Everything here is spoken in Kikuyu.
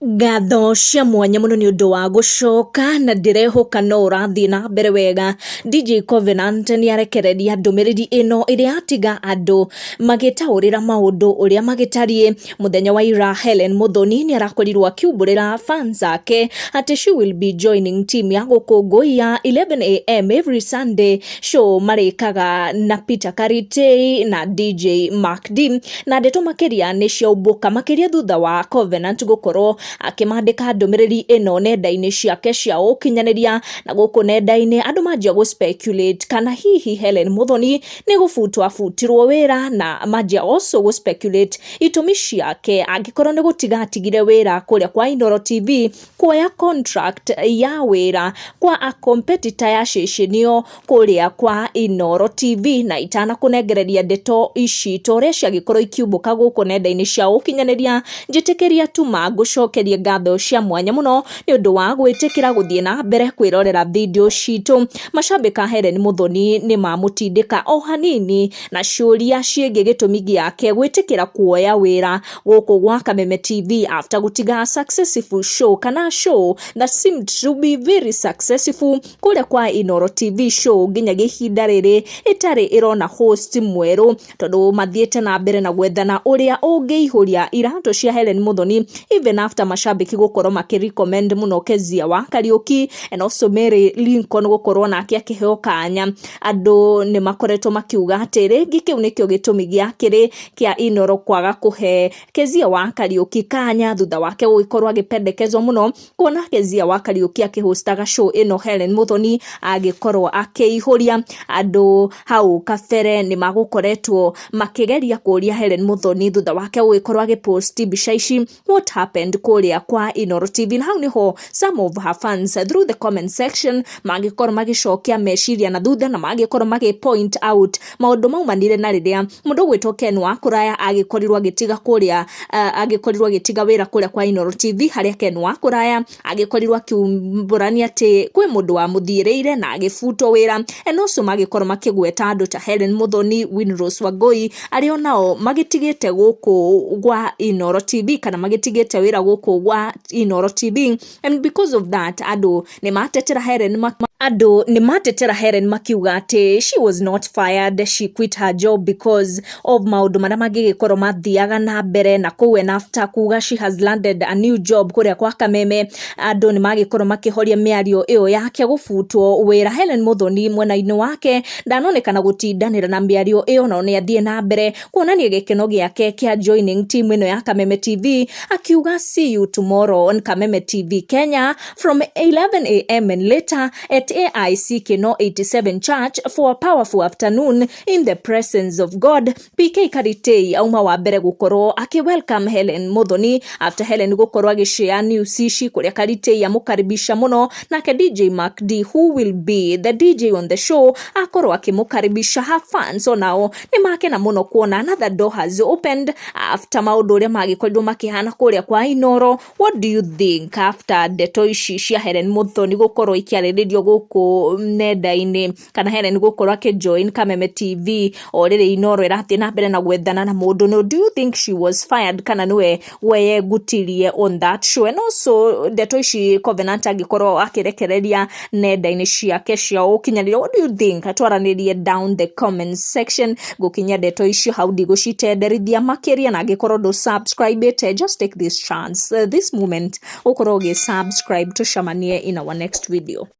Ngatho cia mwanya mũno nĩ ũndũ wa gũcoka, na ndĩrehoka no ũrathiĩ na mbere wega. DJ Covenant nĩ arekereria ndũmĩrĩri ĩno ĩrĩa atiga andũ magĩtaũrĩra maũndũ ũrĩa magĩtariĩ. Mũthenya wa ira, Helen Muthoni nĩ arakorirwo akiumbũrĩra fans ake atĩ she will be joining team ya gũkũngũiya 11 a.m. every Sunday show marĩkaga na Peter Karitei na DJ Mark D. Na ndeto makĩria nĩ ciaumbũka makĩria thutha wa Covenant gũkorwo akĩmandĩka ndũmĩrĩri ĩno nenda-inĩ ciake cia ũkinyanĩria. Na gũkũ nenda-inĩ andũ manjia gũ speculate kana hihi Helen Muthoni nĩ gũbutwo abutirwo wĩra, na manjia also gũ speculate itũmi ciake angĩkorwo nĩ gũtiga atigire wĩra kũrĩa kwa Inooro TV kuoya contract ya wĩra kwa a competitor ya ceceni kũrĩa kwa Inooro TV. Na itanakũnengereria ndeto ici ta ũrĩa ciagĩkorwo ikiumbũka gũkũ nenda-inĩ cia ũkinyanĩria, njĩtĩkĩria tuma ngũcokerie ngatho cia mwanya mũno nĩ ũndũ wa gwĩtĩkĩra gũthiĩ na mbere kwĩrorera video citũ. Macambĩka Helen Muthoni nĩ mamũtindĩka o hanini na ciũria ciĩgiĩ gĩtũmi gĩake gwĩtĩkĩra kuoya wĩra gũkũ gwa Kameme TV after gũtiga successful show, kana show that seemed to be very successful kũrĩa kwa Inooro TV, show nginyagia ihinda rĩrĩ ĩtarĩ ĩrona host mwerũ, tondũ mathiĩte na mbere na gwethana ũrĩa ũngĩihũria iratũ cia Helen Muthoni, even after macambĩki gũkorwo makĩ recommend mũno Kezia wa Kariuki and also Mary Lincoln gũkorwo nake akĩheo kanya. Andũ nĩ makoretwo makiuga atĩ rĩngĩ kĩu nĩkĩo gĩtũmi gĩa kĩrĩ kĩa Inooro kwaga kũhe Kezia wa Kariuki kanya, thutha wake gũgĩkorwo agĩpendekezwo mũno, kuona Kezia wa Kariuki akĩhostaga show ĩno Helen Muthoni agĩkorwo akĩihũria. Andũ hau kabere nĩ magũkoretwo makĩgeria kũria Helen Muthoni, thutha wake gũgĩkorwo agĩpost mbica ici, what happened kũrĩa kwa Inooro TV. Na hau niho some of her fans through the comment section magĩkorwo magĩcokia meciria na thutha, na magĩkorwo magĩ point out maũndũ maumanire na rĩrĩa mũndũ ũgwĩtwo Ken wa Kũraya agĩkorirwo agĩtiga kũrĩa, agĩkorirwo agĩtiga wĩra kũrĩa kwa Inooro TV, harĩa Ken wa Kũraya agĩkorirwo akiumbũrania atĩ kwĩ mũndũ wamũthiĩrĩire na agĩbutwo wĩra. And also magĩkorwo makĩgweta andũ ta Helen Muthoni, Winrose Wangui, arĩa onao magĩtigĩte gũkũ gwa Inooro TV, kana magĩtigĩte wĩra gũkũ gwa Inooro TV. And because of that, andũ nĩ matetera Helen makiuga atĩ she was not fired, she quit her job because of maũndũ marĩa mangĩgĩkorwo mathiaga na mbere na kũu. And after kuga she has landed a new job kũrĩa kwa Kameme, andũ nĩ magĩkorwo makĩhoria mĩario ĩyo yake gũbutwo wĩra. Helen Muthoni mwena-inĩ wake ndanonekana gũtindanĩra na mĩario ĩyo, no nĩ athiĩ na mbere kuonania gĩkeno gĩake kĩa joining team ĩno ya Kameme TV, akiuga, "See you tomorrow on Kameme TV Kenya from 11 a.m. and later at AIC Kino 87 Church for a powerful afternoon in the presence of God." PK Karitei auma wa mbere gũkorwo akĩ welcome Helen Muthoni after Helen gũkorwo agĩshare news ici, kũrĩa Karitei amũkaribisha mũno. Nake DJ Mark D, who will be the DJ on the show, akorwo akĩmũkaribisha. Her fans onao nĩ makena mũno kuona another door has opened after maũndũ ũrĩa magĩkorirwo makĩhana kũrĩa kwa Inooro. What do you think after ndeto ici cia Helen Muthoni gũkorwo ikĩarĩrĩrio gũkũ nenda-inĩ, kana Helen gũkorwo akĩjoin Kameme TV o rĩrĩ Inooro ĩrathiĩ na mbere na gwethana na mũndũ? No do you think she was fired, kana nĩwe weyengutirie on that show? And also ndeto ici Covenant angĩkorwo akĩrekereria nenda-inĩ ciake cia ũkinyanĩria, what do you think? Twaranĩrie down the comment section. Gũkinyia ndeto icio hau, ndigũcitenderithia makĩria, na angĩkorwo ndũ subscribe, just take this chance, this moment, ũkorwo ũgĩ subscribe. Tũcemanie in our next video.